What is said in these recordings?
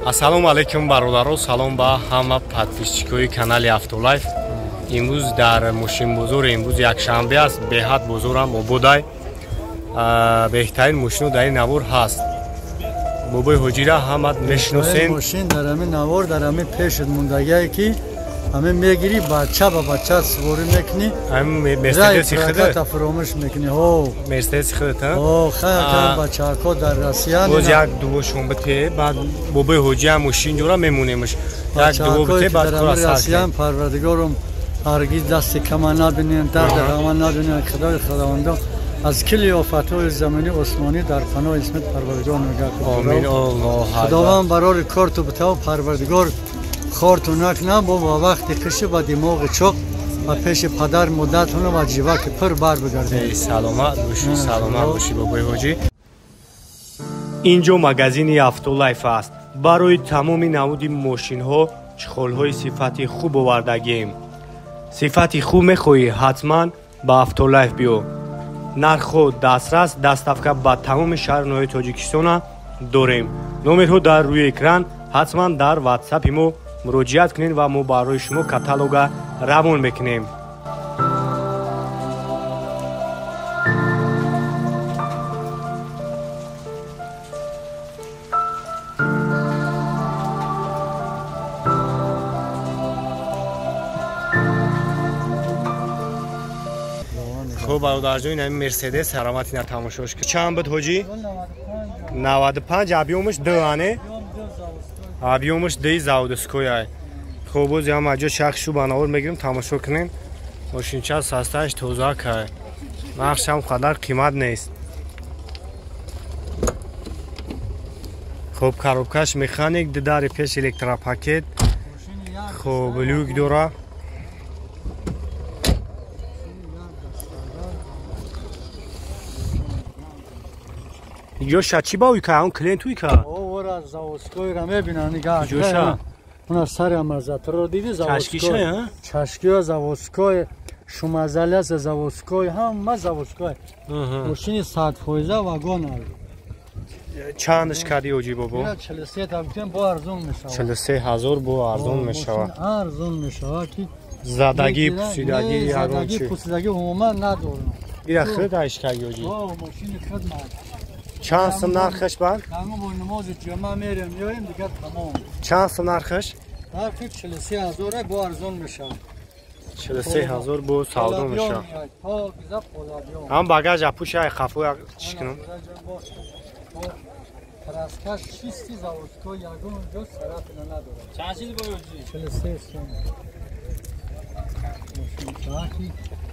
Ассалому алайкум бародаро, салом ба ҳама подписчикои канали Автолайф. Имрӯз дар мошинбозор, имрӯз якшанбе аст, беҳад бозорам ободай. Беҳтарин мошино дар ин навор ҳаст. Бобои ҳоҷира ҳама мешиносем. Мошин дар ҳамин навор, дар ҳамин пешат мондагие ки ҳамин мегирӣ, бача ба бача суворӣ мекунӣ. Ҳамин Мерседеси худат фаромӯш мекунӣ. Ҳо, Мерседеси худат, ҳа? Ҳо, хайр, бачаҳо дар Россия. Боз як дувошон бите, баъд бобои ҳоҷия мошин ҷора мемонемш. Як дуво бите, баъд кора сар. Россия парвардигорум ҳаргиз дасти кама набинем, дарди ғама набинем. Худои худовандо аз кили офатҳои заминӣ осмонӣ дар паноҳи исмат парвардигор нигоҳ кунад. Омин. Аллоҳ. Худованд барори корту битав, парвардигор хорту накна, бо ба вақти қиши ба димоғи чоқ ба пеши падар муддатуна ва ҷиваки пур бар бигардед. Саломат бошӣ, саломат бошӣ бобои ҳоҷӣ. Инҷо магазини Автолайф аст. Барои тамоми намуди мошинҳо чхолҳои сифати хуб овардагием. Сифати хуб мехоҳӣ, ҳатман ба Автолайф биё. Нархҳо дастрас, доставка ба тамоми шаҳру ноҳияи Тоҷикистона дорем. Номерҳо дар рӯи экран, ҳатман дар ватсапи мо муроҷиат кунед ва мо барои шумо каталога равон мекунем. Хуб бародарҷон, ин ҳамин Мерседес ҳарамати на тамошош. Чанд буд ҳоҷӣ? 95. Объёмаш 2 ане? Объёмаш 2 заводской. Хуб, боз ҳам аҷо шахшу ба навор мегирем, тамошо кунем. Мошинча састааш тоза кай. Нархшам қадар қимат нест. Хуб, коробкаш механик, ду дари пеш электропакет. Хуб, люк дора. Ҷоша чӣ ба уй ка? Он клиент уй ка? Ора заводскойра мебинам, нигаҳ. Ҷоша? Уна сари амазатро диди заводской. Чашкиша, ҳа? Чашкиё заводской, шумазаляса заводской, ҳама заводской. Мошини 100% вагон аст. Чандаш кардӣ ҳоҷӣ бобо? 43 та гуфтем, бо арзон мешавад. 43 ҳазор бо арзон мешавад. Арзон мешавад ки задагӣ, пусидагӣ, ягон чӣ. Пусидагӣ умуман надорам. Ира худ айш кардӣ ҳоҷӣ? О, мошини худ ман. Чанд сум нархаш бар? Ҳамон бо намози ҷумъа мерем, меоем, дигар тамом. Чанд сум нархаш? Нархи 43 ҳазор бо арзон мешавад. 43 ҳазор бо савдо мешавад. Ҳам багаж апуша қафо як чӣ кунам? Краскаш чисти заводской, ягон ҷо сарафина надорад. Чанд чиз бо ҳоҷӣ? 43 сум.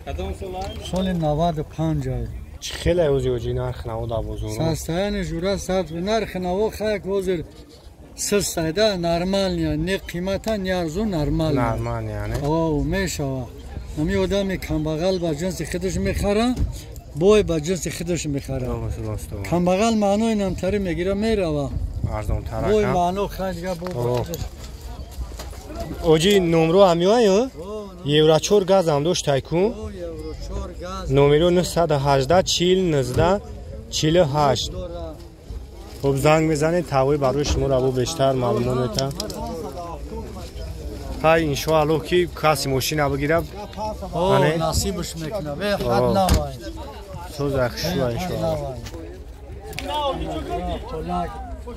Кадом сол? Соли 95 ай. Чӣ хеле ҳози ҳоҷӣ нарх наво дар бозор? Состояние жура сад нарх наво хак ҳозир систайда нормальная, не қимата, не арзон, нормальная. Нормальная, не? О, мешава. Ҳами одами камбағал ба ҷинси худаш мехара, бой ба ҷинси худаш мехара. Камбағал маънои намтарӣ мегира, мерава. Арзонтар. Бой маъно хай дига бо. Ҳоҷӣ номро ҳамиёй? Евро 4 газ ҳам дошт тайкун? Номеро 918 40 19 48. Хуб, занг мезанед, тавои барои шумо раво бештар маълумот метаҳад. Ҳай, иншоаллоҳ ки каси мошина бигирад, насибаш мекунад, беҳад навай. Соза хушва иншоаллоҳ.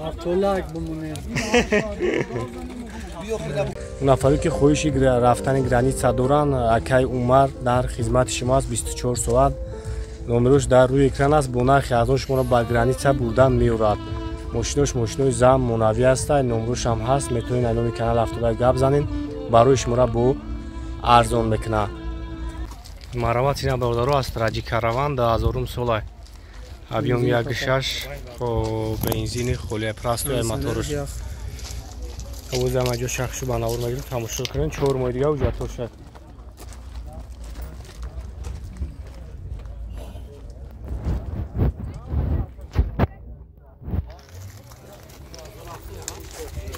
Автолак бимонед. Нафаре ки хоҳиши рафтани граница доранд, акай Умар дар хизмати шумо аст 24 соат. Номерош дар рӯи экран аст, бо нархи арзон шуморо ба граница бурдан меорад. Мошинош мошинои зам монавӣ ҳаста, номерошам ҳаст, метавонед аз номи канал Автолайф гап занед, барои шуморо бо арзон мекунад. Марамат ина бародаро аз Раҷи Караван 2000 сола. Объём 1.6, бензини холия, простой моторш. Овози ҳама ҷо шахшу ба навор мегирем, тамошо кунем. 4 моҳи дига ҳуҷҷатҳо шуд.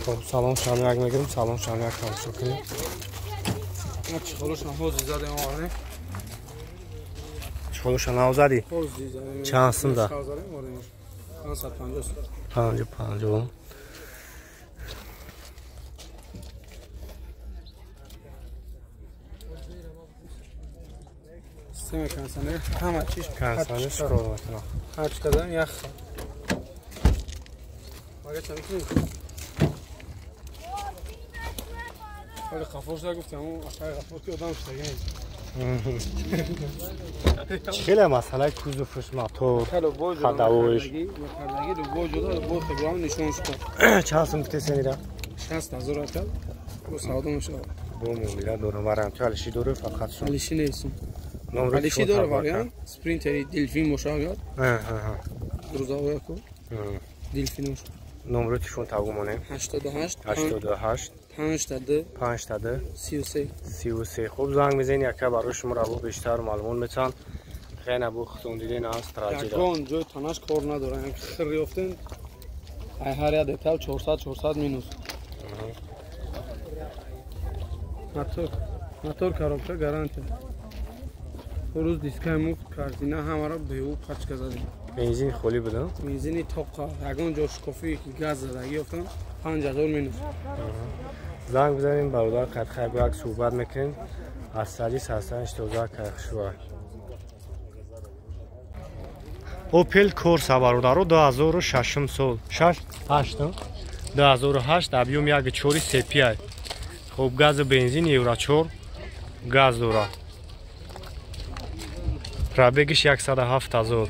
Хуб, салом шамяк мегирем, салом шамяк тамошо кунем. Чхолоша нав задӣ? Чанд сумда? 50. Система кондиционер ҳама чиз кондиционер кор мекунад. Ҳар чӣ кадан ях. Мага чӣ мекунӣ? Вале Ғафур шуда гуфтам, акай Ғафур ки одам шуда. Хеле масъалаи кузовш, мотор, хадавош. Чанд сум гуфте сенира? 60 000 ака. Бо савдо мешавад. Бо муомила дорам, вариантҳои алиши дорӣ фақат сум. Алиши нестум. Алиши дора вариант, спринтери Делфин боша агар. Грузовой ку. Делфин боша. Номери телефон табу монем. 88 88 52 52 33 33. Хуб, занг мезанед, яка барои шумо раво бештар маълумот метаванд. Хеле бу хутун диден аз траҷера. Ягон ҷой танаш кор надорад. Як хир ёфтем. Ай ҳар як детал 400 400 минус. Мотор, коробка гарантия. Рӯз дискаи муфт, корзина ҳамаро беу пачка задем. Бензин холӣ буда? Бензини тоқа, ягон ҷо шкофи газ задагӣ ёфтам, 5000 минус. Занг бизанем, бародар қадхай бо як суҳбат мекунем. Аз сари сарсанш тоза кайхшува. Opel Corsa бародаро 2006 сол, 6 8 2008 объем 1.4 CPI. Хуб, газу бензин, евро 4 газ дорад. Пробегиш 107 000.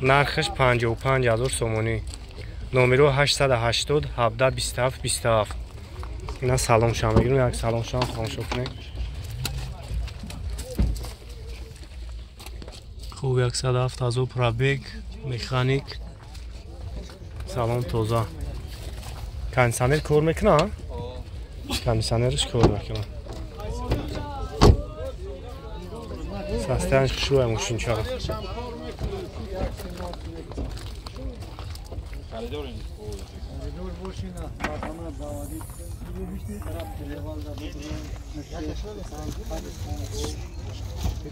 Нархаш 55 000 сомонӣ. Номеро 880 17 27 27. Ина салом шам мегирем, як салом шам тамошо кунем. Хуб, 107 000 пробег, механик. Салон тоза. Кондиционер кор мекунад? Кондиционерش кор мекунад. Состояние хушрӯя мошинчаро.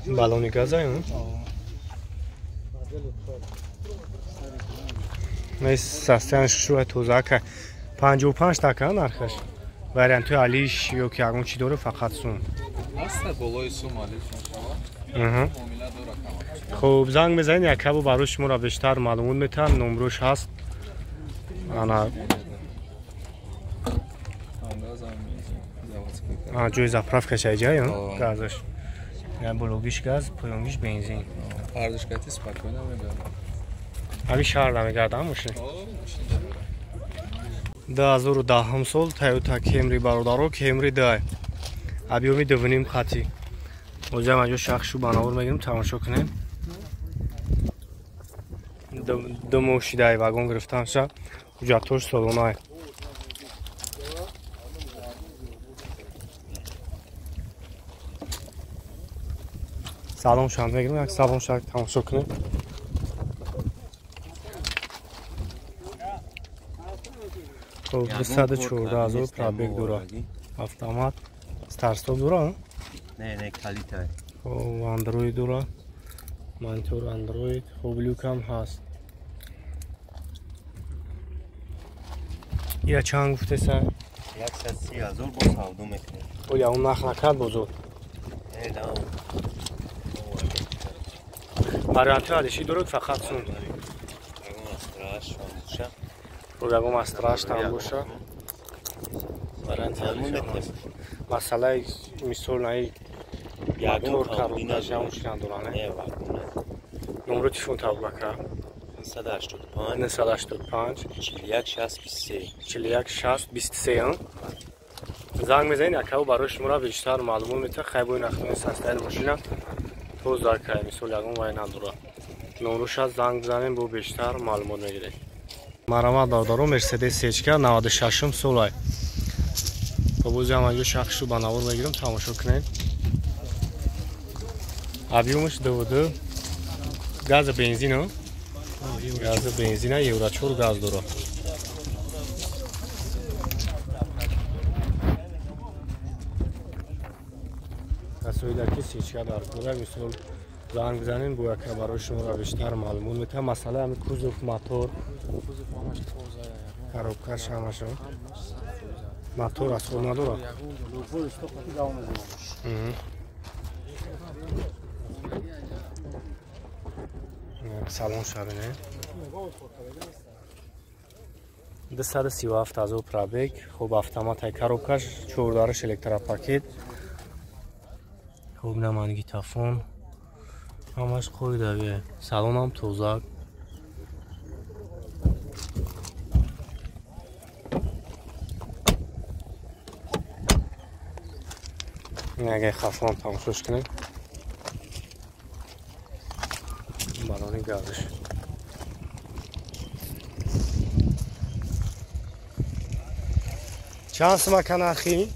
Баллони газа, состояние хушрӯя тоза ка 55 така нархаш. Вариантҳои алиш ё ки ягон чӣ дорад фақат сум. Болои сум алиш мешавад. Хуб, занг мезанед, якабо барои шуморо бештар маълумот метаванд, номрош ҳаст. Ана ҷои заправкаш айҷа газаш. Бологиш газ, поёнгиш бензин. Ардушкати спокойно мегардам. Ҳамин шаҳр намегардам мошин. 2010 сол Toyota Camry бародаро, Camry 2. Объёми 2.5 хати. Ҳозир ҳам шахшу ба навор мегирем, тамошо кунем. Ду моҳ шидаи вагон гирифтанша, ҳуҷҷатҳош солонае. Салон шанд мегирем, як салон шанд тамошо кунем. Хуб, 214 000 пробег дорад. Автомат, старт-стоп дорад? Не, калита. Хуб, Android дорад. Монитор Android, хуб, люк ҳам ҳаст. Ира чанд гуфтеса? 130 000 бо савдо мекунем. Оля, он нарх накард бозор? Не, да. Вариантҳои алиши дорад фақат сум. Ягон астраш там боша. Варианти алиши ҳаст. Масъалаи мисол наи мотор, коробкаш ягон чиз надорад, не? Номро телефон табу ака. 985 985 41 60 23 41 60 23. Занг мезанед, акабо барои шуморо бештар маълумот метавад. Хай бо нахтони састаи мошина тоза кай, мисол ягон вай надорад. Номроша занг бизанем, бо бештар маълумот мегиред. Марамат бародаро, Мерседес Сечка 96 солай. Бози ҳам анҷо шахсшу ба навор мегирем, тамошо кунед. Объёмаш 22, газа бензин, газа бензина, евро 4 газ дорад. Касоида ки сечка дар кора, мисол занг бизанем, бо яка барои шуморо бештар маълумот метавад. Масъалаи ҳами кузов, мотор, коробкаш ҳамашо. Мотор аз худ надорад. Салон шабине. 237 ҳазор пробег. Хуб, автомат ай коробкаш, чордараш электропакет. Хуб, на магнитофон. Ҳамаш қоидавӣ. Салонам тоза. Агар хафон тамошош кунед. Балони газш. Чанд сум ака нархи?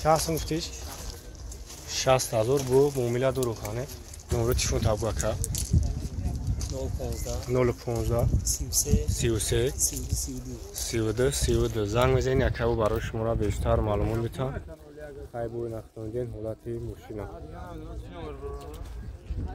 Чанд сум гуфтиш? 60 ҳазор бо муомила дору хане. Номро телефон табу ака. 015 33 32 32 занг мезанед, акабу барои шуморо бештар маълумот метавон. Хай бо нахтонден ҳолати мошина.